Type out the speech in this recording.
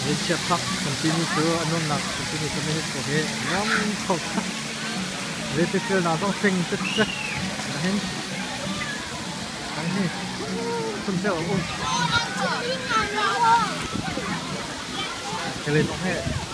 Zeicahtiah park kan timi cu a nuamnak kan timi cu minute pawl hi a nuam kho tak. Zeitikfelnak zong sing cicek ahhin kan hi phun cio a um. Kele zong hi.